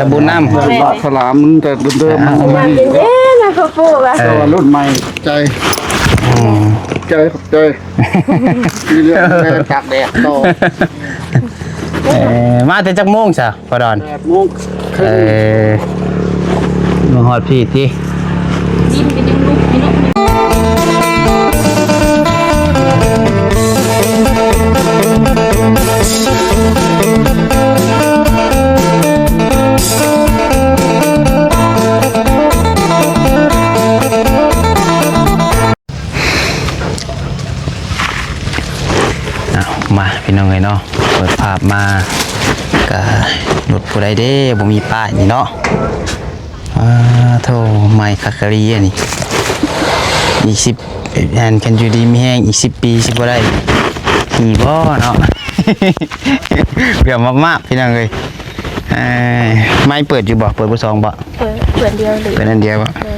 ສະບຸນນຳ ແມ່ນ ສະຫຼາມມັນແຕ່ເດີມໆ ມັນບໍ່ມີ ເຢັນໆນະພໍ່ປູກອະ ເອີ ແຕ່ວ່າລຸ້ນໃໝ່ ໃຈ ອືມ ໃຈ ຂອບໃຈ ມີເລື່ອງແມ່ຕາກແດດຕໍ່ ເອີ ມາແຕ່ຈັກໂມງຊະ ພໍ່ດອນ ແປດໂມງເຄິ່ງ ເອີ ມາຮອດພີ້ຕິ ດິນກໍຍັງລຸກຢູ່ເນາະ. ອ້າວ ມາ ພີ່ນ້ອງເອີຍເນາະ ເປີດພາບມາກະ ລົດຜູ້ໃດເດ້ ບໍ່ມີປ້າຍນີ້ເນາະ ອ້າໂທ້ ໃໝ່ຄັກອີ່ຫຼີອັນນີ້ ອີກສິບ ອັນ ຄັນຢູ່ດີມີແຮງ ອີກສິບປີຊິບໍ່ໄດ້ຂີ່ບໍ່ເນາະ ເຫຼືອມາກໆ ພີ່ນ້ອງເອີຍ ເອີ ໄມເປີດຢູ່ບໍ່? ເປີດບໍ່ສອງບໍ່? ເປີດ ເປີດດຽວເລີຍ ເປີດອັນດຽວບໍ່? ເອີ.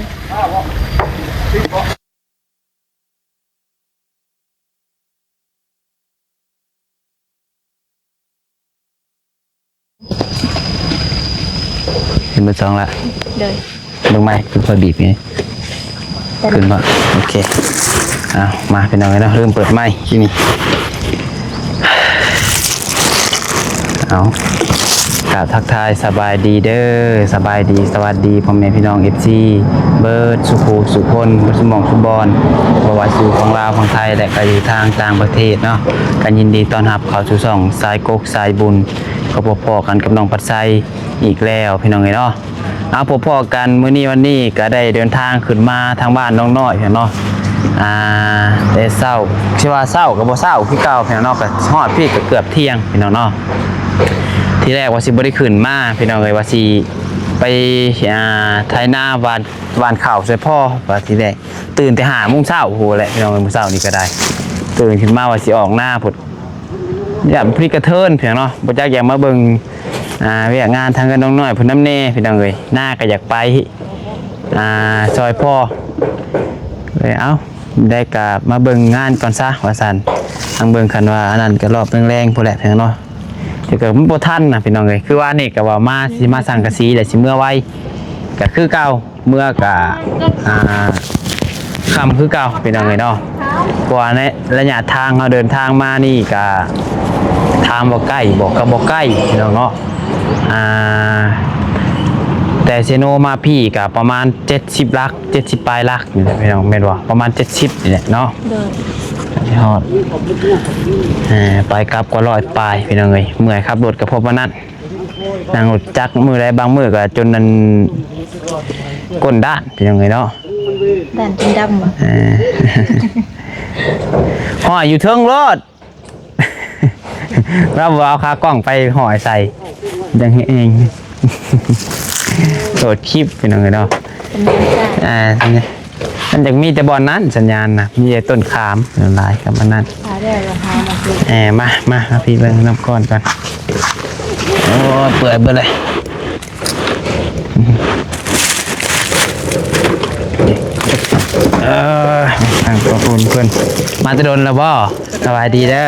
ເຫັນເບີສອງລະ ໂດຍ ເບິ່ງໃໝ່ ຄືຄ່ອຍບີບນີ້ ຂຶ້ນບໍ່? ໂອເຄ ເອົາ ມາ ພີ່ນ້ອງເອີຍເນາະ ເລີ່ມເປີດໃໝ່ທີ່ນີ້ ເອົາ ກາບທັກທາຍສະບາຍດີເດີ ສະບາຍດີ ສະຫວັດດີພໍ່ແມ່ພີ່ນ້ອງ ເອັຟຊີ ເບີດສູ່ຜູ້ສູ່ຄົນ ເບີດສູ່ໝ່ອງສູ່ບ່ອນ ບໍ່ວ່າຊິຢູ່ຝັ່ງລາວ ຝັ່ງໄທ ແລະ ກະຢູ່ທາງຕ່າງປະເທດເນາະ ກະຍິນດີຕ້ອນຮັບເຂົ້າສູ່ຊ່ອງສາຍກົກສາຍບຸນ ກໍພົບພໍ້ກັນກັບນ້ອງພັດໄຊອີກແລ້ວ ພີ່ນ້ອງເອີຍເນາະ. ເອົາ ພົບພໍ້ກັນມື້ນີ້ ວັນນີ້ກະໄດ້ເດີນທາງຂຶ້ນມາທາງບ້ານໜອງນ້ອຍເນາະ ອ່າ ແຕ່ເຊົ້າ ຊິວ່າເຊົ້າກໍບໍ່ເຊົ້າຄືເກົ່າພີ່ນ້ອງເນາະ ກໍຮອດພີ້ກໍເກືອບທ່ຽງພີ່ນ້ອງເນາະ. ທີແລກວ່າຊິບໍ່ໄດ້ຂຶ້ນມາພີ່ນ້ອງເອີຍ ວ່າຊິໄປ ອ່າ ໄຖນາຫວ່ານ ຫວ່ານເຂົ້າຊ່ວຍພໍ່ ວ່າທີແລກ ຕື່ນແຕ່ຫ້າໂມງເຊົ້າພຸ້ນແຫຼະພີ່ນ້ອງເອີຍ ມື້ເຊົ້ານີ້ກໍໄດ້ ຕື່ນຂຶ້ນມາວ່າຊິອອກນາພຸ້ນ ຢ້ານຜູ້ນີ້ກະເທີນພີ່ນ້ອງເນາະ ບໍ່ຈັກຢາກມາເບິ່ງ ອ່າ ວຽກງານທາງເຮືອນນ້ອງນ້ອຍເພິ່ນນຳແດ່ພີ່ນ້ອງເອີຍ ນາກະຢາກໄປ ອ່າ ຊ່ອຍພໍ່ ເອີ ເອົ້າ ໄດ້ກະມາເບິ່ງງານກ່ອນຊະວ່າຊັ້ນ ທາງເບິ່ງຄັນວ່າອັນນັ້ນກະຮອດແລງໆພຸ້ນແຫຼະພີ່ນ້ອງເນາະ ແຕ່ກະມັນບໍ່ທັນນະພີ່ນ້ອງເອີຍ ຄືວານນີ້ກະວ່າມາ ຊິມາສັງກະສີແລ້ວຊິເມືອໄວ ກະຄືເກົ່າ ເມືອກະ ອ່າ ຄ່ຳຄືເກົ່າພີ່ນ້ອງເອີຍເນາະ ເພາະວ່າໃນໄລຍະທາງເຮົາເດີນທາງມານີ້ກະ ຖາມວ່າໃກ້ບໍ່ ກະບໍ່ໃກ້ພີ່ນ້ອງເນາະ ອ່າ ແຕ່ເຊໂນມາພີ້ກະປະມານເຈັດສິບຫຼັກ ເຈັດສິບປາຍຫຼັກນີ້ແຫຼະພີ່ນ້ອງ ແມ່ນບໍ່ ປະມານເຈັດສິບນີ້ແຫຼະເນາະ ໂດຍ ຮອດ ເອີ ໄປກັບກວ່າຮ້ອຍປາຍພີ່ນ້ອງເອີຍ ເມື່ອຍຂັບລົດກະເພາະປານນັ້ນ ນັ່ງລົດຈັກມື້ໃດບາງມື້ກໍຈົນນັ້ນ ກົ້ນດ້ານ ພີ່ນ້ອງເອີຍເນາະ ດ້ານຈົນດຳ ເອີ ຫ້ອຍຢູ່ເທິງໂລດ ລາວບໍ່ເອົາຂາກ້ອງໄປຫ້ອຍໃສ່ ຈັ່ງເຮັດເອງ ໂຫຼດຄລິບ ພີ່ນ້ອງເອີຍເນາະ ເປັນຫຍັງຈ້າ ອ່າ ມັນຢາກມີແຕ່ບ່ອນນັ້ນ ສັນຍານນະ ມີແຕ່ຕົ້ນຂາມຫຼາຍກັບອັນນັ້ນ ຫາໄດ້ລະຫາມາເກັບ ເອີ ມາ ມາ ມາພີ່ເບິ່ງນຳກ່ອນກ່ອນ ໂອ້ຍ ເປື່ອຍເບິດເລີຍ ເອີ ທາງຂອບຄຸນເພິ່ນ ມາແຕ່ດົນແລ້ວບໍ່? ສະບາຍດີເດີ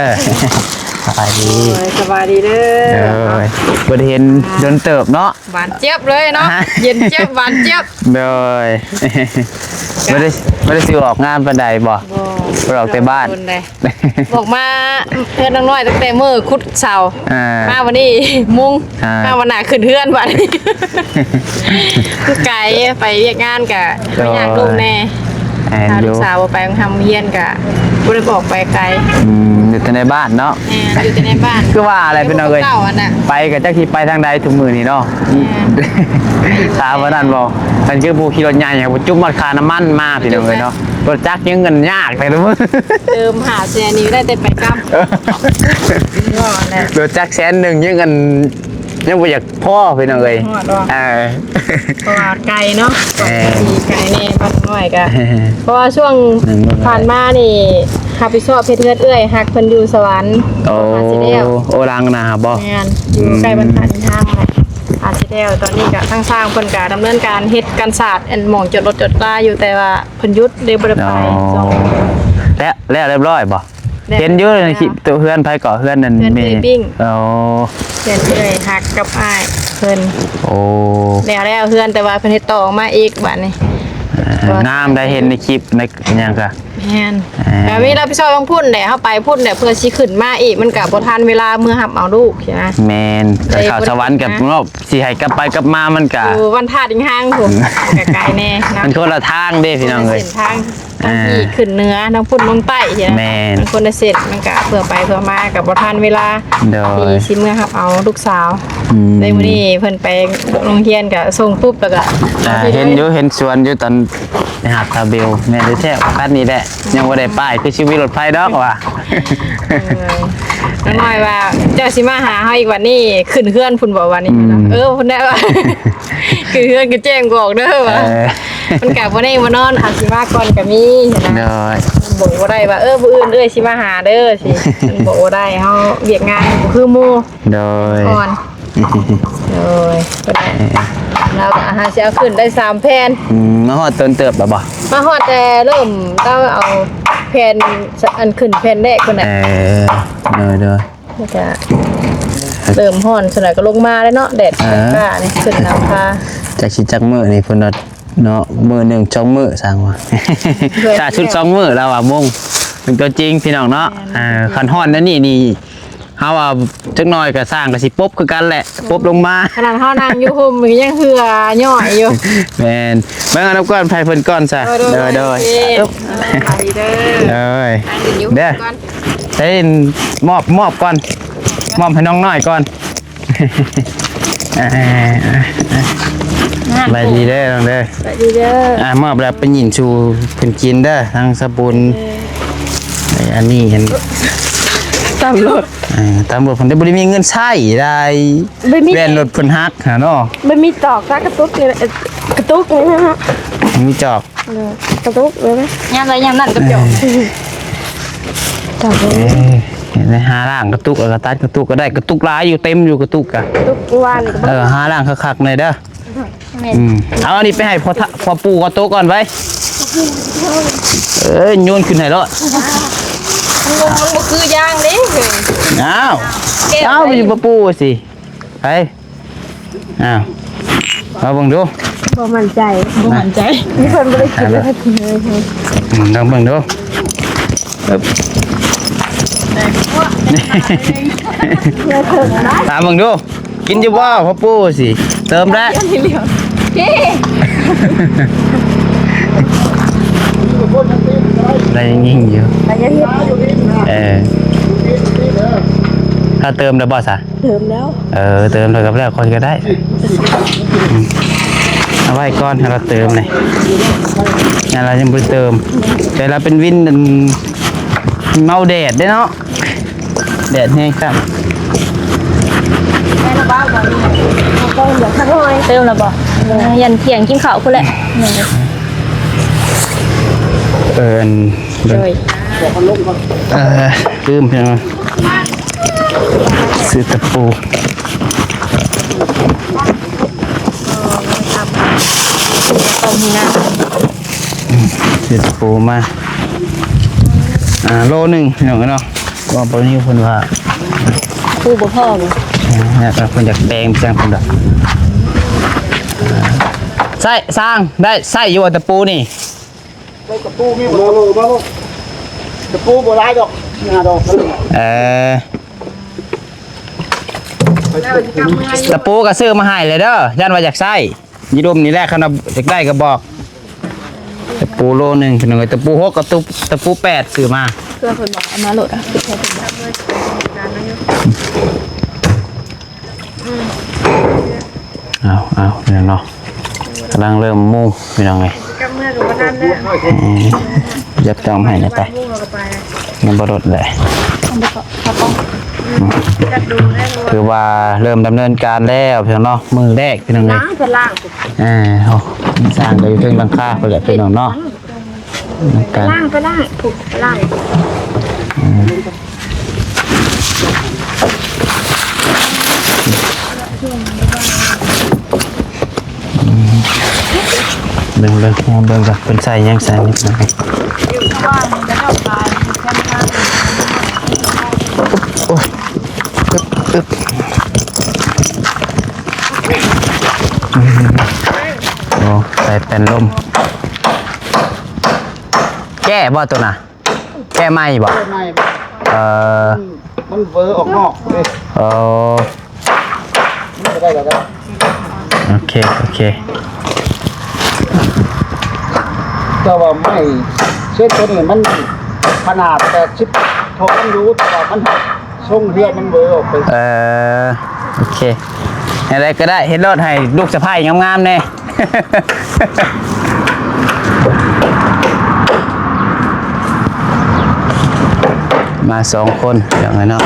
ສະບາຍດີ ໂອ້ຍ ສະບາຍດີເດີ ໂດຍ ບໍ່ໄດ້ເຫັນດົນເຕີບເນາະ ຫວານຈຽບເລີຍເນາະ ຮະ ເຢັນຈຽບ ຫວານຈຽບ ໂດຍ ບໍ່ໄດ້ ບໍ່ໄດ້ຊິອອກງານປານໃດບໍ່? ບໍ່ ບໍ່ໄດ້ອອກແຕ່ບ້ານ ອອກມາເຮືອນນ້ອງນ້ອຍຕັ້ງແຕ່ມື້ຂຸດເສົາ ອ່າ ມາວັນນີ້ມຸງ ອ່າ ມາວັນໜ້າຂຶ້ນເຮືອນບັດນີ້ ຄືໄກ ໄປວຽກງານກະ ໂດຍ ໄປຍາກລົງແດ່ ແມ່ນຢູ່ ຖ້າລູກສາວບໍ່ໄປໂຮງຮຽນກໍບໍ່ໄດ້ອອກໄປໄກ. ອືມ ຢູ່ແຕ່ໃນບ້ານເນາະ. ແມ່ນ ຢູ່ແຕ່ໃນບ້ານ. ຄືວ່າແຫຼະພີ່ນ້ອງເອີຍ ໄປກໍຈັກຊິໄປທາງໃດທຸກມື້ນີ້ເນາະ. ແມ່ນ ຖ້າວ່ານັ້ນບໍ່ ຄັນຄືຜູ້ຂີ່ລົດໃຫຍ່ ຈຸບໝົດຄ່ານ້ຳມັນມາພີ່ນ້ອງເອີຍເນາະ. ລົດຈັກຍັງເງິນຍາກແທ້ທຸກມື້ ເຕີມຫ້າແສນນີ້ໄດ້ແຕ່ໄປກັບ. ເວົ້າແຫຼະ ລົດຈັກແສນໜຶ່ງຍັງອັນ ຍັງບໍ່ຢາກພໍພີ່ນ້ອງເອີຍ. ຮອດບໍ່? ເອີ ເພາະວ່າໄກເນາະ. ແມ່ນ ໄກແດ່ ບ້ານນ້ອຍກະ ເພາະວ່າຊ່ວງຜ່ານມານີ້ຮັບຜິດຊອບເຮັດເຮືອນເອື້ອຍຮັກເພິ່ນຢູ່ສະຫວັນ. ໂອ້ ອາດຊິແລ້ວ ໂອ້ ຫຼັງນະບໍ່? ແມ່ນ ຢູ່ໃກ້ ອືມ ບ້ານທ່ານທາງນະ ອາດຊິແລ້ວ. ຕອນນີ້ກະທາງຊ່າງເພິ່ນກະດຳເນີນການເຮັດກັນສາດ ອັນໝ່ອງຈອດລົດຈອດລາຢູ່ ແຕ່ວ່າເພິ່ນຢຸດເລີຍບໍ່ໄດ້ໄປ. ອໍ ແລ້ວ ແລ້ວຮຽບຮ້ອຍບໍ່? ແລ້ວ ເຫັນຢູ່ໃນຄລິບ. ແລ້ວ ຕົວເຮືອນໃຜເກາະ ເຮືອນນັ້ນ ເຮືອນແມ່ ເອື້ອຍບິ້ງ. ອໍ ເຮືອນເອື້ອຍຮັກກັບອ້າຍເພິ່ນ. ໂອ້ ແລ້ວ ແລ້ວເຮືອນ ແຕ່ວ່າເພິ່ນເຮັດຕໍ່ອອກມາອີກບາດນີ້. ເອີ ງາມໄດ້ເຫັນໃນຄລິບໃນຫຍັງກະ. ແມ່ນ ເອີ ກະມີຮັບຜິດຊອບທາງພຸ້ນແຫຼະ ເຮົາໄປພຸ້ນແຫຼະ ເພື່ອຊິຂຶ້ນມາອີກ ມັນກະບໍ່ທັນເວລາເມືອຮັບເອົາລູກຊີ້ນະ. ແມ່ນ ໄປເຂົ້າສະຫວັນກັບເນາະ ຊິໃຫ້ກັບໄປກັບມາມັນກະ ຢູ່ບ້ານທາດອີກຫ່າງພຸ້ນ ກະໄກແດ່ເນາະ. ມັນຄົນລະທາງເດ້ພີ່ນ້ອງເອີຍ ຄົນລະເສັ້ນທາງ. ທາງພີ້ຂຶ້ນເໜືອ ທາງພຸ້ນລົງໃຕ້ຊີ້ນະ. ແມ່ນ ມັນຄົນລະເສັ້ນ ມັນກະເພື່ອໄປເພື່ອມາກະບໍ່ທັນເວລາ. ໂດຍ ທີ່ຊິເມືອຮັບເອົາລູກສາວ. ອືມ ໃນມື້ນີ້ເພິ່ນໄປໂຮງຮຽນກະສົ່ງປຸບແລ້ວກະ ອ່າ ມາພີ້ເລີຍ. ເຫັນຢູ່ ເຫັນສວນຢູ່ຕອນໄປຮັບສາວເບວ. ແມ່ນແທ້ໆ ຄັນນີ້ແຫຼະ ຍັງບໍ່ໄດ້ປ້າຍ ຄືຊິມີລົດໄຟດອກວ່າ. ເອີ ນ້ອງນ້ອຍວ່າ ເຈົ້າຊິມາຫາເຮົາອີກວັນນີ້ ຂຶ້ນເຮືອນພຸ້ນບໍ່ວັນນີ້? ອືມ ເອີ ພຸ້ນແຫຼະວ່າ ຄືເຮືອນກະແຈ້ງບອກເດີວ່າ. ເອີ ມັນກະບໍ່ແນ່ບໍ່ນອນ ອາດຊິມາກ່ອນກະມີນະ. ໂດຍ ບອກບໍ່ໄດ້ວ່າ ເອີ ມື້ອື່ນເອື້ອຍຊິມາຫາເດີ ຊິ ມັນບອກບໍ່ໄດ້ ເຮົາວຽກງານບໍ່ຄືໝູ່. ໂດຍ ອ່ອນ ໂດຍ ລາວກະຫາຊິເອົາຂຶ້ນໄດ້ສາມແຜ່ນ. ອືມ ມາຮອດດົນເຕີບແລ້ວບໍ່? ມາຮອດແຕ່ເລີ່ມລາວເອົາແຜ່ນ ອັນຂຶ້ນແຜ່ນແລກພຸ້ນນະ. ເອີ ໂດຍໆ ແລ້ວກະເລີ່ມຮ້ອນ ສ່ວນຫຼາຍກະລົງມາແລ້ວເນາະ ແດດ ເອີ ຟ້ານີ້ຂຶ້ນຫຼັງຄາ. ຈັກຊິຈັກມື້ນີ້ເພິ່ນວ່າເນາະ ມື້ໜຶ່ງສອງມື້ຊ່າງວ່າ ຖ້າສຸດສອງມື້ລາວວ່າມຸງ ເປັນຕົວຈິງພີ່ນ້ອງເນາະ. ແມ່ນ ເອີ ຄັນຮ້ອນແນວນີ້ນີ້ ເຮົາວ່າຈັກໜ້ອຍກະຊ່າງກະຊິປົບຄືກັນແຫຼະ ປົບລົງມາ. ຂະໜາດເຮົານັ່ງຢູ່ຮົ່ມກະຍັງເຫື່ອຍ້ອຍຢູ່. ແມ່ນ ເບິ່ງເອົານຳກ່ອນ ໃຜເພິ່ນກ່ອນຊະ. ໂດຍໆ ໂດຍໆ ໂອເຄ ເອີ ສະບາຍດີເດີ ເອີຍ ນັ່ງຢູ່ ເດີ ກ່ອນ ໃຫ້ມອບ ມອບກ່ອນ ມອບໃຫ້ນ້ອງນ້ອຍກ່ອນ. ອ່າ ສະບາຍດີເດີນ້ອງເດີ ສະບາຍດີເດີ. ອ່າ ມອບແລ້ວໄປຍິນສູ່ເພິ່ນກິນເດີ ທາງສະບຸນ. ເອີ ອັນນີ້ເຫັນ ຕຳຫຼວດ ເອີ ຕຳຫຼວດເພິ່ນໄດ້ ບໍ່ໄດ້ມີເງິນໃຊ້ໄດ້ ບໍ່ມີ ແວ່ນລົດເພິ່ນຫັກຫັ້ນເນາະ. ບໍ່ມີຕອກ ກະຕຸກນີ້ ກະຕຸກນີ້ນະ ມີຈອກ ເອີ ກະຕຸກເລີຍ ຍາມໃດຍາມນັ້ນກະຈອກ. ເອີ ຕອກເລີຍ ເອີ ເຫັນໄດ້ ຫາລ້າງກະຕຸກ ແລ້ວກະຕັດກະຕຸກກະໄດ້ ກະຕຸກຫຼາຍຢູ່ ເຕັມຢູ່ກະຕຸກກະ ຕຸກວານນີ້ກະ ເອີ ຫາລ້າງຄັກໆ ແດ່ເດີ. ແມ່ນ ອືມ ເອົາອັນນີ້ໄປໃຫ້ພໍ່ ພໍ່ປູ່ເຂົາໂຕະກ່ອນໄວ້. ເອີຍ ໂຍນຂຶ້ນໃຫ້ໂລດ ມັນບໍ່ຄືຢ່າງເດ້. ອ້າວ ແກ້ວ ເອົາ ໄປຢູ່ພໍ່ປູ່ຊິ ໄປ ອ້າວ ເອົາເບິ່ງດູ ບໍ່ໝັ້ນໃຈ ບໍ່ໝັ້ນໃຈ ມີຄົນບໍ່ໄດ້ກິນເລີຍ. ອືມ ລອງເບິ່ງດູ ອຶບ ຖາມເບິ່ງດູ ກິນຢູ່ບໍ່ພໍ່ປູ່ຊິ ເຕີມແລ້ວ ໄດ້ຍິງຢູ່ ໄດ້ຍິງຢູ່ ເອີ ຖ້າເຕີມແລ້ວບໍ່ຊະ? ເຕີມແລ້ວ ເອີ ເຕີມແລ້ວກະແລ້ວ ຂ້ອຍກະໄດ້ ອືມ ເອົາໄວ້ກ່ອນ ໃຫ້ລາວເຕີມນີ້ ຍາມລາວຍັງບໍ່ໄດ້ເຕີມ ແຕ່ລາວເປັນວິນ ອັນ ເມົາແດດເດ້ເນາະ ແດດແຮງຄັກ. ເຕີມແລ້ວບໍ່? ເອີ ຢ້ານທ່ຽງກິນເຂົ້າພຸ້ນແຫຼະ. ເອີ ອັນ ໂດຍ ເອີ ລືມ ພີ່ນ້ອງ ຊື້ຕະປູ ຊື້ຕະປູມາ ອ່າ ໂລໜຶ່ງ ພີ່ນ້ອງເນາະ. ວ່າບໍ່ມີ ເພິ່ນວ່າ ປູບໍ່ພໍບໍ່ ເອີ ເພິ່ນຢາກແປງຈັ່ງ ເພິ່ນວ່າ ໃຊ້ ຊ່າງ ໄດ້ໃຊ້ຢູ່ບໍ່ຕະປູນີ້? ຕະປູມີບໍ່? ຕະປູບໍ່ຫຼາຍດອກ ສີ່ຫ້າດອກ. ເອີ ຕະປູກະຊື້ມາໃຫ້ແລ້ວເດີ ຢ້ານວ່າຢາກໃຊ້ ຢູ່ດົມນີ້ແຫຼະ ຄັນວ່າຢາກໄດ້ກະບອກ. ຕະປູໂລໜຶ່ງ ພີ່ນ້ອງເອີຍ ຕະປູຫົກກັບຕະ ຕະປູແປດຊື້ມາ ເພື່ອເພິ່ນບອກເອົາມາໂລດ ຄືເພິ່ນບອກ ເອົາ ເອົາ ພີ່ນ້ອງເນາະ ກຳລັງເລີ່ມມຸງ ພີ່ນ້ອງເອີຍ ກັບເມືອກໍບໍ່ທັນແລ້ວ ອືມ ຈັບຈອງໃຫ້ແດ່ໄປ ມຸງແລ້ວກໍໄປ ຍັງບໍ່ລົດເລີຍ ເອົາໄປເກາະ ເອົາໄປ ອືມ ຈັກດູແລ້ວ ຄືວ່າເລີ່ມດຳເນີນການແລ້ວ ພີ່ນ້ອງເນາະ ມື້ແລກ ພີ່ນ້ອງເອີຍ ລ້າງ ເພິ່ນລ້າງ ອ່າ ໂອ້ ຊ່າງກໍຢູ່ເທິງຫຼັງຄາພຸ້ນແຫຼະ ພີ່ນ້ອງເນາະ ນຳກັນ ໄປລ້າງ ໄປລ້າງ ພຸ້ນ ໄປລ້າງ ອືມ ເບິ່ງ ເບິ່ງ ເບິ່ງວ່າເພິ່ນໃສ່ຫຍັງ ໃສ່ນິດໜ້ອຍ ໂອ້ຍ ອຶບ ອຶບ ອືມ ໂອ້ ໃສ່ແປ້ນລົມ ແກ້ບໍ່ໂຕນະ? ແກ້ໃໝ່ບໍ່? ແກ້ໃໝ່ບໍ່? ເອີ ມັນ ມັນເວີອອກນອກເດ້ ເອີ ມັນກໍໄດ້ແລ້ວເດ້ ໂອເຄ ໂອເຄ ແຕ່ວ່າໄມ້ເຊັດໂຕນີ້ມັນຂະໜາດແປດສິບທອນຢູ່ ແຕ່ວ່າມັນ ຊົງເຮືອນມັນເວີອອກໄປ ເອີ ໂອເຄ ແນວໃດກໍໄດ້ ເຮັດໂລດໃຫ້ລູກສະໃພ້ງາມໆແດ່ ມາສອງຄົນ ຈັ່ງນັ້ນເນາະ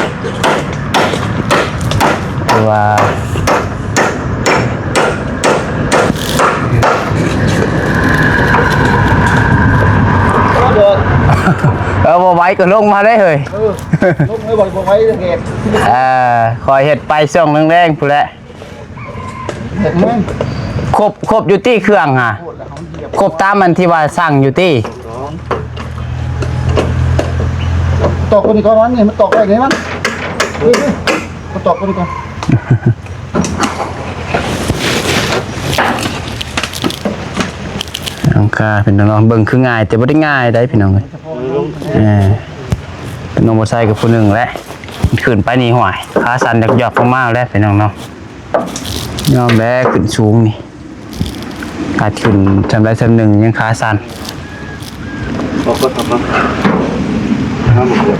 ຄືວ່າ ເອີ ບໍ່ໄຫວກໍລົງມາເລີຍເຮີ້ຍ ເອີ ລົງເລີຍ ບໍ່ໄຫວເຮັດ ເອີ ຂ້ອຍເຮັດໄປຊ່ວງແລງໆພຸ້ນແຫຼະ ເຮັດແມ່ນ ຄົບ ຄົບຢູ່ຕິເຄື່ອງຫາ ຄົບຕາມອັນທີ່ວ່າສັ່ງຢູ່ຕິ ຕອກຕົວນີ້ກ່ອນ ອັນນີ້ມັນຕອກໄວ້ໃນມັນ ນີ້ ນີ້ ມາຕອກຕົວນີ້ກ່ອນ ຫຼັງຄາ ພີ່ນ້ອງເນາະ ເບິ່ງຄືງ່າຍ ແຕ່ບໍ່ໄດ້ງ່າຍໃດ໋ ພີ່ນ້ອງເອີຍ ເອີ ນ້ອງບໍ່ໃສ່ກັບຜູ້ໜຶ່ງແຫຼະ ຂຶ້ນໄປນີ້ ຫ້ວຍ ຂາສັ່ນຢອກໆລົງມາແລ້ວ ພີ່ນ້ອງເນາະ ຍອມແລ້ວ ຂຶ້ນສູງນີ້ ອາດຂຶ້ນຊ່ຳໃດຊ່ຳໜຶ່ງ ຍັງຂາສັ່ນ ອອກກ່ອນ ອອກກ່ອນ ນ້ຳມັນເດືອດ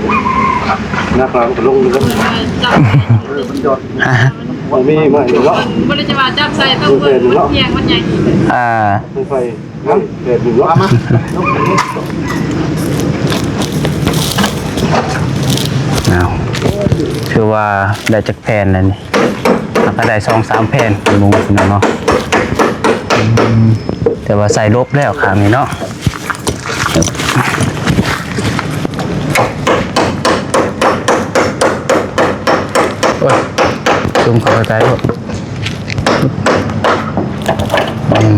ໜ້າປາມັນກໍລົງເລີຍ ເອີ ມັນຢອດ ບໍ່ມີໄມ້ເນາະ ບໍ່ໄດ້ຈະວ່າຈັບໃສ່ ຕ້ອງເບິ່ງ ມັນພຽງ ມັນໃຫຍ່ ອ່າ ໄຟ ເອີ ເປັນເນາະ ມາ ມາ ເອົາ ຖືວ່າໄດ້ຈັກແຜ່ນແລ້ວນີ້ ເຮົາກໍໄດ້ສອງສາມແຜ່ນ ໝູເນາະ ອືມ ແຕ່ວ່າໃສ່ລົບແລ້ວຂ້າງນີ້ເນາະ ໂອ້ຍ ຊຸມເຂົ້າໃຈໂລດ ອືມ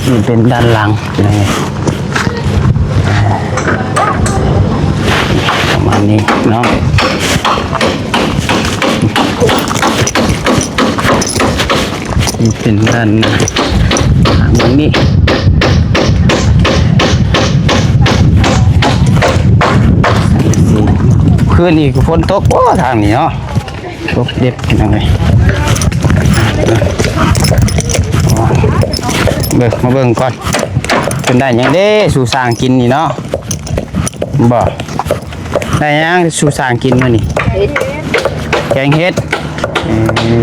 ນີ້ເປັນດ້ານຫຼັງ ປະມານນີ້ເນາະ ນີ້ເປັນດ້ານໜ້າ ທາງນີ້ ຄືນນີ້ກໍຝົນຕົກ ໂອ້ ທາງນີ້ເນາະ ຕົກເດັດ ພີ່ນ້ອງເອີຍ ເບິ່ງ ມາເບິ່ງກ່ອນ ເພິ່ນໄດ້ຫຍັງເດ້ສູ່ຊ່າງກິນນີ້ເນາະ ບໍ່ ໄດ້ຫຍັງສູ່ຊ່າງກິນມື້ນີ້? ເຫັດ ແກງເຫັດ ເອີ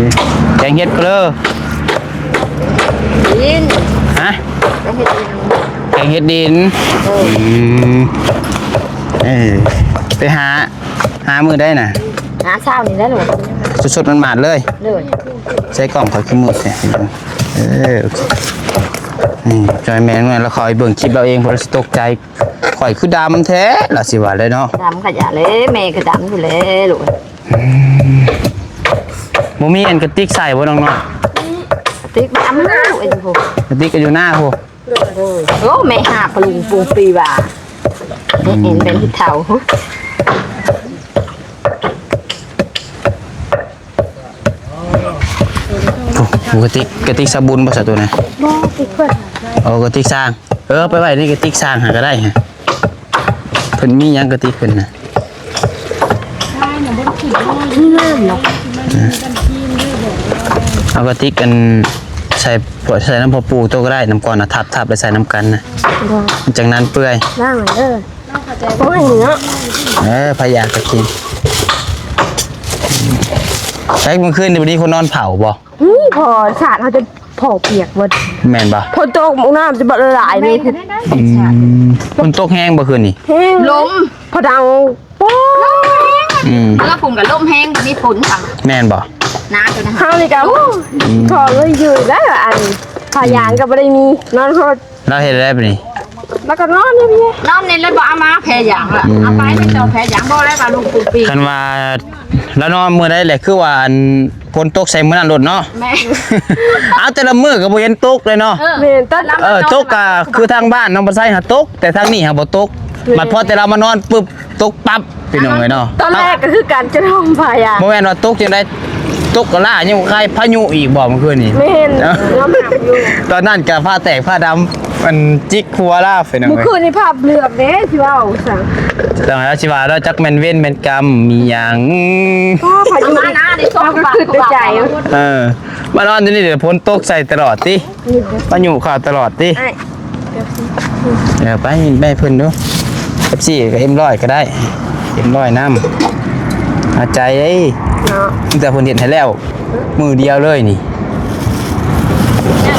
ແກງເຫັດເລີ ດິນ ຮະ? ແກງເຫັດດິນ ແກງເຫັດດິນ ເອີ ອືມ ເອີ ໄປຫາ ຫາມື້ໃດນະ? ຫາເຊົ້ານີ້ແຫຼະລູກ ສົດໆ ໝາດໆ ເລີຍ ໂດຍ ໃສ່ກ້ອງຂ້ອຍຄືມືດແທ້ ເອີ ໂອເຄ ນີ້ ຈອຍແມ່ນແມ່ນ ລາວເຂົ້າໄປເບິ່ງຄລິບລາວເອງ ເພິ່ນຊິຕົກໃຈ ຂ້ອຍຄືດຳແທ້ ລາວຊິວ່າເລີຍເນາະ ດຳຂະຫຍະເລີ ແມ່ກໍດຳຢູ່ແລ້ວລູກ ອືມ ບໍ່ມີອັນກະຕິກໃສ່ບໍ່ນ້ອງໆ? ກະຕິກດຳຢູ່ ກະຕິກກໍຢູ່ໜ້າພຸ້ນ ໂອ້ ແມ່ຫາປະລຸງປູປີວ່າ ອືມ ແມ່ເອັນເປັນຜູ້ເຖົ້າ ໂອ້ ກະຕິກ ກະຕິກສາບຸນບໍ່ຊະໂຕນັ້ນ? ບໍ່ ກະຕິກເພິ່ນ ໂອ້ ກະຕິກຊ່າງ ເອີ ໄປໄວ້ໃນກະຕິກຊ່າງຫັ້ນກໍໄດ້ ເພິ່ນມີຫຍັງກະຕິກເພິ່ນນະ? ນ້ຳເນາະ ເອົາກະຕິກອັນ ໃສ່ ໃສ່ນຳພໍ່ປູໂຕກໍໄດ້ ນ້ຳກ່ອນນະ ທັບໆ ແລ້ວໃສ່ນຳກັນນະ ໄດ້ ມັນຈັ່ງນັ້ນເປື່ອຍ ລ້າງເດີ ໂອ້ຍເນາະ ເອີ ໃຜຢາກກະກິນ ແລ້ວມື້ຄືນນີ້ບໍ່ມີຄົນນອນເຝົ້າບໍ່? ນີ້ພໍສາດເຮົາຈະພໍປຽກເບິດ ແມ່ນບໍ່? ຝົນຕົກ ນ້ຳຈະບໍ່ລະລາຍເລີຍ ອືມ ຝົນຕົກແຮງບໍ່ຄືນນີ້? ແຮງ ລົມ ພໍດັງ ໂອ້ ອືມ ລະພຸ້ນກະລົມແຮງ ມີຝົນ ແມ່ນບໍ່? ໜາວຢູ່ນະ ເຮົານີ້ກະ ໂອ້ ອືມ ຂໍເລີຍຢູ່ແລ້ວ ອັນຜ້າຢາງກະບໍ່ໄດ້ມີ ນອນໂຮດ ລາວເຮັດໄດ້ບາດນີ້ ລາວກະນອນຢູ່ພີ້ ນອນນີ້ແລ້ວບໍ່ເອົາມາແພຢາງລະ ອືມ ເອົາໄປນີ້ເຈົ້າແພຢາງບໍ່ ແລ້ວກະລູກປູປີ ຄັນວ່າລາວນອນມື້ໃດແຫຼະ ຄືວ່າອັນ ຝົນຕົກໃສ່ມື້ນັ້ນໂລດເນາະ ແມ່ນ ເອົາແຕ່ລະມື້ກະບໍ່ເຫັນຕົກເລີຍເນາະ ເອີ ແມ່ນ ເອີ ຕົກກະຄືທາງບ້ານນ້ອງປະໄຊຫາຕົກ ແຕ່ທາງນີ້ຫາບໍ່ຕົກ ແມ່ນ ບັດພໍແຕ່ລາວມານອນປຶບ ຕົກປັບ ພີ່ນ້ອງເອີຍເນາະ ຕອນແລກກະຄືກັນ ຈົນຫົ່ມຜ້າຢາງ ບໍ່ແມ່ນວ່າຕົກຈັ່ງໃດ ຕົກກະລ້າ ຍັງບໍ່ຄາຍພາຍຸອີກບໍ່ມື້ຄືນນີ້ ແມ່ນ ເອີ ຍອມຮັບຢູ່ ຕອນນັ້ນກະຟ້າແຕກຟ້າດຳ ມັນຈິກຫົວລາວ ພີ່ນ້ອງເອີຍ ມື້ຄືນນີ້ພາບເຫຼືອກເດ້ ຊິເວົ້າຊັ້ນ ແຕ່ວ່າລາວຊິວ່າລາວຈັກແມ່ນເວນແມ່ນກຳມີຫຍັງ ພາຍຸ ເຮົາກະຄິດໃນໃຈ ເອີ ມານອນຢູ່ນີ້ ຝົນຕົກໃສ່ຕະຫຼອດຕິ ພາຍຸເຂົ້າຕະຫຼອດຕິ ເອີ ໄປແມ່ເພິ່ນດູ ເອັບຊີ ກະເອັມຮ້ອຍກະໄດ້ ເອັມຮ້ອຍນຳ ເອົາໃຈເດ້ ເນາະ ມີແຕ່ເພິ່ນເຮັດໃຫ້ແລ້ວ ມື້ດຽວເລີຍນີ້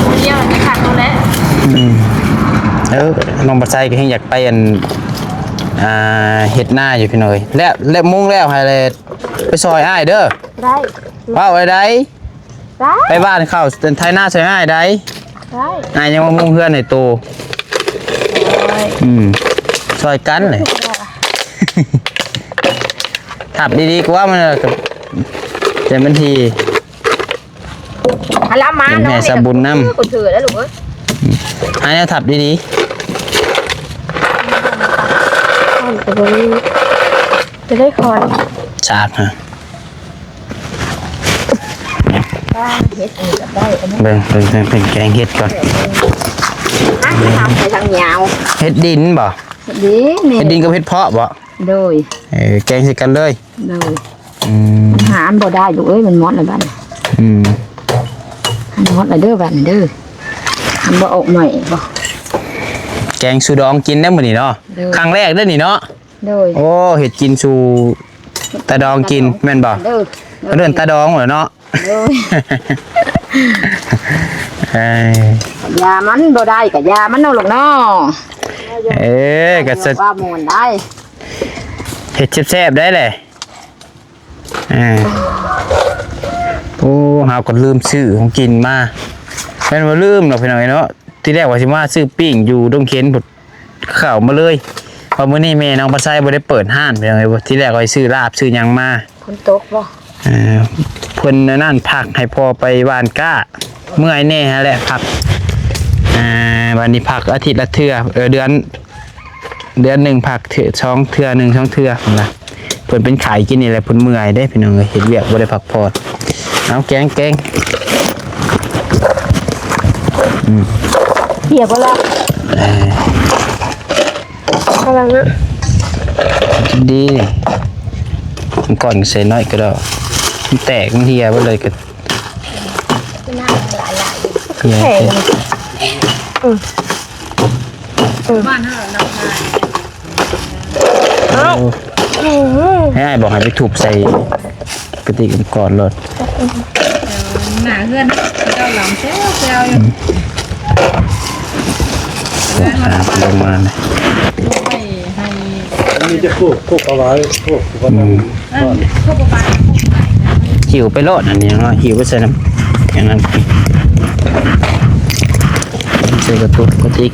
ມື້ດຽວນີ້ຄັກໂລດແຫຼະ ອືມ ເອີ ນ້ອງປະໄຊກະແຮ່ງຢາກໄປ ອັນ ອ່າ ເຮັດນາຢູ່ພີ່ນ້ອງເອີຍ ແລ້ວ ແລ້ວມຸງແລ້ວໃຫ້ແລະ ໄປຊ່ອຍອ້າຍເດີ ໄດ້ ເວົ້າໄດ້ ໄດ້ ໄປຫວ່ານເຂົ້າໄຖນາຊ່ອຍອ້າຍໄດ້ ໄດ້ ອ້າຍຍັງມາມຸງເຮືອນໃຫ້ໂຕ ໂອ້ຍ ອືມ ຊ່ອຍກັນແຫຼະ ທັບດີໆ ກວ່າມັນ ແຕ່ມັນທີ່ ຫາລາມາ ເປັນແມ່ສາບຸນນຳ ເອີ ກູຖືແລ້ວລູກເອີຍ ຫາແນວທັບດີໆ ຈະໄດ້ຄອນ ສາກຫາ ເຮັດອັນນີ້ກະໄດ້ ອັນນີ້ ເບິ່ງ ເບິ່ງ ເບິ່ງ ເບິ່ງແກງເຫັດກ່ອນ ອ່ະ ທຳໃສ່ທາງຍາວ ເຫັດດິນບໍ່? ເຫັດດິນ ເຫັດດິນກັບເຫັດເຜາະບໍ່? ໂດຍ ເອີ ແກງໃສ່ກັນເລີຍ ໂດຍ ອືມ ຫາອັນບໍ່ໄດ້ລູກເອີຍ ມັນໝົດແລ້ວບາດນີ້ ອືມ ມັນໝົດແລ້ວເດີບາດນີ້ເດີ ມັນບໍ່ອອກໃໝ່ບໍ່ ແກງສູ່ດອງກິນໄດ້ມື້ນີ້ເນາະ ໂດຍ ຄັ້ງແລກເດີນີ້ເນາະ ໂດຍ ໂອ້ ເຮັດກິນສູ່ຕາດອງກິນ ຕາດອງ ແມ່ນບໍ່? ໂດຍ ເອີ້ນຕາດອງແຫຼະເນາະ ໂດຍ ເອີ ຢາມັນບໍ່ໄດ້ກະຢາມັນເນາະລູກເນາະ ເອີ ກະ ວ່າມ່ວນໄດ້ ເຮັດແຊບໆ ໄດ້ແຫຼະ ເອີ ໂອ້ ເຮົາກະລືມຊື້ຂອງກິນມາ ແມ່ນວ່າລືມເນາະ ພີ່ນ້ອງເອີຍເນາະ ທີແລກວ່າຊິມາຊື້ປີ້ງຢູ່ດົງເຂັນ ເຂົ້າມາເລີຍ ເພາະມື້ນີ້ແມ່ນ້ອງປະໄຊບໍ່ໄດ້ເປີດຮ້ານ ພີ່ນ້ອງເອີຍ ທີແລກວ່າຊິຊື້ລາບຊື້ຫຍັງມາ ຝົນຕົກບໍ່? ເອີ ເພິ່ນອັນນັ້ນ ພັກໃຫ້ພໍ່ໄປຫວ່ານກ້າ ເມື່ອຍແດ່ຫັ້ນແຫຼະ ພັກ ອ່າ ບາດນີ້ພັກອາທິດລະເທື່ອ ເອີ ເດືອນ ເດືອນໜຶ່ງພັກເທື່ອ ສອງເທື່ອ ໜຶ່ງສອງເທື່ອພຸ້ນນະ ເພິ່ນເປັນໄຂ້ກິນນີ້ແຫຼະ ເພິ່ນເມື່ອຍເດ້ພີ່ນ້ອງເອີຍ ເຮັດວຽກບໍ່ໄດ້ພັກຜ່ອນ ເອົາແກງ ແກງ ອືມ ເປີຍບໍ່ລະ ເອີ ກຳລັງນະ ດີ ກ່ອນໃສ່ໜ້ອຍກະດອກ ມັນແຕກມັນເຫ່ຍເບິດເລີຍກະ ແຂງ ເອີ ເອີ ບ້ານເຮົາເນາະ ເອົາ ໃຫ້ອ້າຍບອກໃຫ້ໄປທຸບໃສ່ກະຕິກກ່ອນໂລດ ໜ້າເຮືອນເຂົາເຈົ້າລຳແຊວໆ ຢູ່ ອືມ ໂອ້ ຫາລົງມານີ້ ໃຫ້ ອັນນີ້ຈະໂຄກ ໂຄກປາຫວາຍ ໂຄກ ອືມ ຫິ້ວໄປໂລດ ອັນນີ້ເນາະ ຫິ້ວໄປໃສ່ນຳ ອັນນັ້ນ ໃສ່ກະຕຸກກະຕິກ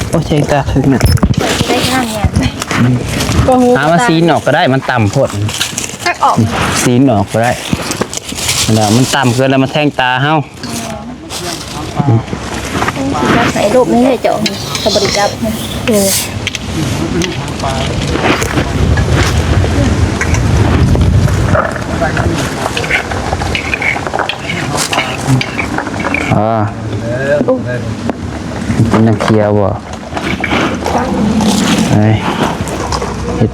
ໂອ້ຍ ແທງຕາເຖິງນະ ໄດ້ຂ້າງເນີ້ຍ ອືມ ຫາມາຊີ້ນອອກກະໄດ້ ມັນຕ່ຳໂພດ ຕັກອອກ ຊີ້ນອອກກະໄດ້ ແລ້ວມັນຕ່ຳເກີນ ແລ້ວມັນແທງຕາເຮົາ. ຈັບໃສ່ລູກນີ້ໃຫ້ເຈົ້າ ເຂົາບໍ່ໄດ້ຈັບ ເອີ ເປັນນ້ຳຂຽວບໍ່? ເອີຍ ເຮັດ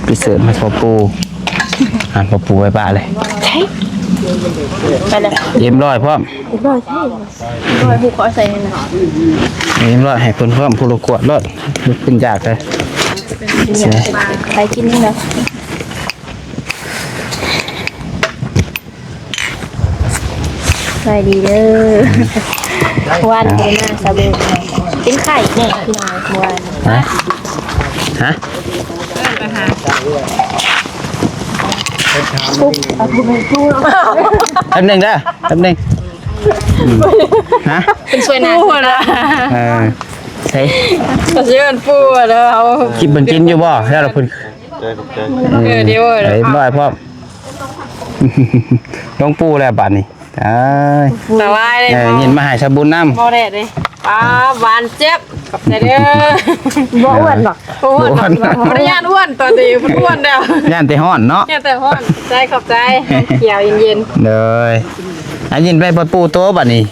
ພິເສດໃຫ້ພໍ່ປູ່. ອ່ານພໍ່ປູໄວ້ປະເລີຍ ໃຊ່ ໄປເລີຍ ເອັມຮ້ອຍພ້ອມ ເອັມຮ້ອຍໃຊ່ ເອັມຮ້ອຍ ຜູ້ຂໍໃສ່ຫັ້ນນະ ເອັມຮ້ອຍໃຫ້ເພິ່ນພ້ອມ ຜູ້ລະກວດໂລດ ເພິ່ນຢາກເລີຍ ໃສ່ກິນນີ້ເນາະ. ສະບາຍດີເດີ. ວານນີ້ມາສະເບີ ເປັນໄຂ້ແນ່ພີ່ນ້ອງ ວານ ຮະ ຮະ ແປັບໜຶ່ງເດີ ແປັບໜຶ່ງ ຮະ ເປັນຊ່ວຍນາງ ເອີ ໃສ່ ກະຊິເອີ້ນປູ່ເດີ ເຮົາ ກິນເພິ່ນກິນຢູ່ບໍ່ ແລ້ວເພິ່ນ ເອີ ເອີ ດຽວ ເອີ ເອີ ບໍ່ໃຫ້ພ້ອມ ຫຼວງປູ່ແລ້ວບາດນີ້ ຕາຍ ສະບາຍເລີຍ ເອີ ຍິນມາໃຫ້ສະບຸນນຳ ບໍ່ແດດເດ້ ປ້າ ຫວານເຈັບ ຂອບໃຈເດີ ບໍ່ອ້ວນດອກ ບໍ່ອ້ວນດອກ ບໍ່ອ້ວນ ບໍ່ໄດ້ຢ້ານອ້ວນ ຕອນນີ້ບໍ່ອ້ວນແລ້ວ ຢ້ານແຕ່ຮ້ອນເນາະ ຢ້ານແຕ່ຮ້ອນ ໃຈ ຂອບໃຈ ຂຽວເຢັນໆ ໂດຍ ອາ ຍິນໄປປະປູໂຕບາດນີ້.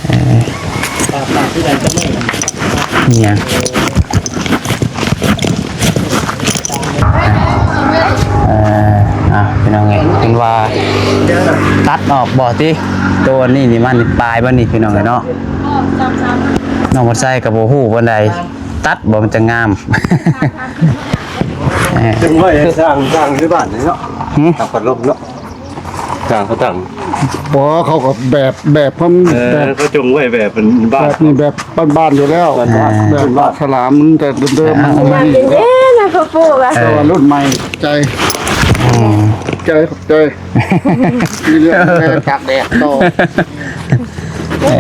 ເອີ ຫຍັງ ເອີ ອ່ະ ພີ່ນ້ອງເອີຍ ເພິ່ນວ່າຕັດອອກບໍ່ຕິ ໂຕນີ້ນີ້ມັນປາຍບໍ່ນີ້ ພີ່ນ້ອງເອີຍເນາະ ນ້ອງບໍ່ໃສ່ກໍບໍ່ຮູ້ປານໃດ ຕັດບໍ່ມັນຈະງາມ ເອີ ຈຶ່ງໄວ້ໃຫ້ຊ່າງ ຊ່າງຢູ່ບ້ານນີ້ເນາະ ຫື? ຊ່າງພັດລົມເນາະ. ກາງເຂົາຕັ້ງ ບໍ່ ເຂົາກໍແບບ ແບບເພິ່ນ ເອີ ແບບ ເຂົາຈົ່ງໄວ້ແບບເປັນບ້ານ ແບບນີ້ແບບບ້ານໆຢູ່ແລ້ວ ບ້ານໆ ແບບບ້ານສະຫຼາມ ມັນແຕ່ເດີມໆ ມັນ ມັນ ເຢັນໆນະພໍ່ປູກະ ເອີ ແຕ່ວ່າລຸ້ນໃໝ່ ໃຈ ອືມ ໃຈ ຂອບໃຈ ມີເລື່ອງແຕ່ຕາກແດດຕໍ່ ເອີ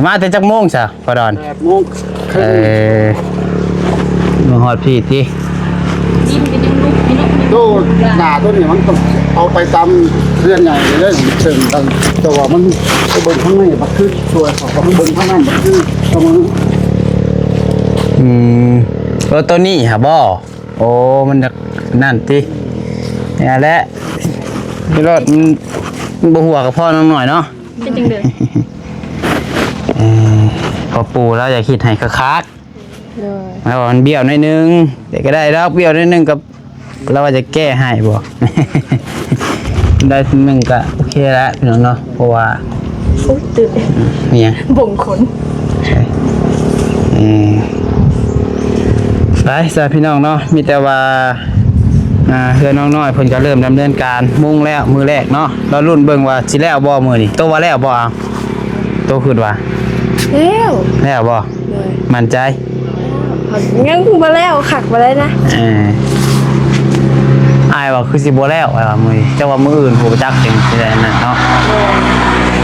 ມາແຕ່ຈັກໂມງຊະ? ພໍ່ດອນ ແປດໂມງເຄິ່ງ ເອີ ມາຮອດພີ້ຕິ ດິນກໍຍັງລຸກຢູ່ເນາະ ໂຕໜ້າໂຕນີ້ມັນຕ້ອງເອົາໄປຕາມເຮືອນໃຫຍ່ເລີຍ ເຊິ່ງກັນ ແຕ່ວ່າມັນໄປເບິ່ງທາງໃນບັດຄືຊ່ວຍ ເຂົາກໍໄປເບິ່ງທາງນັ້ນບັດຄືປະມານ ອືມ ເອີ ໂຕນີ້ຫາບໍ່ ໂອ້ ມັນຈະນັ້ນຕິ ນີ້ແຫຼະ ນີ້ໂລດ ມັນ ມັນບໍ່ຮົ່ວກໍພໍນ້ອງນ້ອຍເນາະ ເປັນຈັ່ງໃດ ເອີ ພໍ່ປູລາວຢາກເຮັດໃຫ້ຄັກໆ ໂດຍ ລາວວ່າມັນບ້ຽວໜ້ອຍໜຶ່ງ ແຕ່ກໍໄດ້ດອກ ບ້ຽວໜ້ອຍໜຶ່ງກໍ ລາວວ່າຈະແກ້ໃຫ້ບໍ່ ໄດ້ໜຶ່ງກໍໂອເຄລະພີ່ນ້ອງເນາະ ເພາະວ່າ ອຸຍ ຕື່ນ ອືມ ມີຫຍັງ ບົງຂົນ ເອີ ໄປຊະພີ່ນ້ອງເນາະ ມີແຕ່ວ່າ ອ່າ ເຮືອນນ້ອງນ້ອຍເພິ່ນກໍເລີ່ມດຳເນີນການມຸງແລ້ວ ມື້ແລກເນາະ ລໍລຸ້ນເບິ່ງວ່າຊິແລ້ວບໍ່ມື້ນີ້ ໂຕວ່າແລ້ວບໍ່ ໂຕຄິດວ່າ ແລ້ວ ແລ້ວບໍ່? ໂດຍ ໝັ້ນໃຈ? ຍັງບໍ່ແລ້ວຄັກປານໃດນະ ເອີ ອ້າຍວ່າຄືຊິບໍ່ແລ້ວ ອ້າຍວ່າມື້ນີ້ ເຈົ້າວ່າມື້ອື່ນ ບໍ່ຈັກຈັ່ງຊິໄດ້ນັ້ນເນາະ ໂດຍ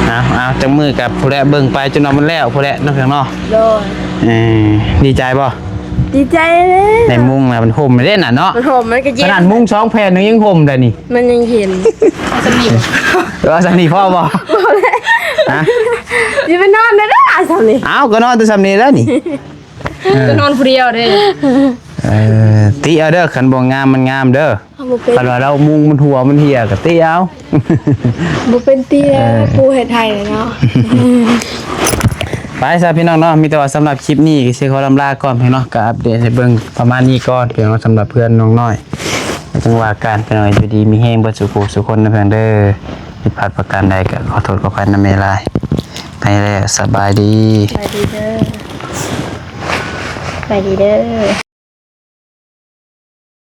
ເອົາ ເອົາ ຈັກມື້ກັບຜູ້ແລະ ເບິ່ງໄປຈົນວ່າມັນແລ້ວຜູ້ແລະເນາະ ເພິ່ນເນາະ ໂດຍ ເອີ ດີໃຈບໍ່? ດີໃຈເລີຍ ໄດ້ມຸງແລ້ວ ມັນຫົ່ມເດ້ນະເນາະ ມັນຫົ່ມ ມັນກໍເຢັນ ຂະໜາດມຸງສອງແຜ່ນຍັງຫົ່ມໄດ້ນີ້ ມັນຍັງເຢັນ ເອົາສ່ຳນີ້ບໍ່? ເອີ ເອົາສ່ຳນີ້ພໍບໍ່? ພໍແລ້ວ ຮະ? ຊິໄປນອນໄດ້ລະສ່ຳນີ້ ເອົ້າ ກໍນອນແຕ່ສ່ຳນີ້ແຫຼະນີ້ ເອີ ຈະນອນຜູ້ດຽວເດ້ ເອີ ຕິເອົາເດີ ຄັນບໍ່ງາມມັນງາມເດີ ເຮົາບໍ່ເປັນ ຄັນວ່າລາວມຸງມັນຮົ່ວມັນເຫ່ຍກໍຕິເອົາ ບໍ່ເປັນຕິ ເອີ ປູເຮັດໃຫ້ເນາະ ໄປຊະພີ່ນ້ອງເນາະ ມີແຕ່ວ່າສຳລັບຄລິບນີ້ກໍຊິຂໍລຳລາກ່ອນພີ່ນ້ອງເນາະ ກໍອັບເດດໃຫ້ເບິ່ງປະມານນີ້ກ່ອນພີ່ນ້ອງ ສຳລັບເພື່ອນນ້ອງນ້ອຍ ຈັ່ງວ່າກັນພີ່ນ້ອງ ຢູ່ດີມີແຮງເບິດສູ່ຜູ້ສູ່ຄົນນະເພິ່ນເດີ ຜິດພາດປະການໃດກໍຂໍໂທດຂໍອະໄພນຳແມ່ຫຼາຍ ໄປແລ້ວ ສະບາຍດີ ສະບາຍດີເດີ ສະບາຍດີເດີ.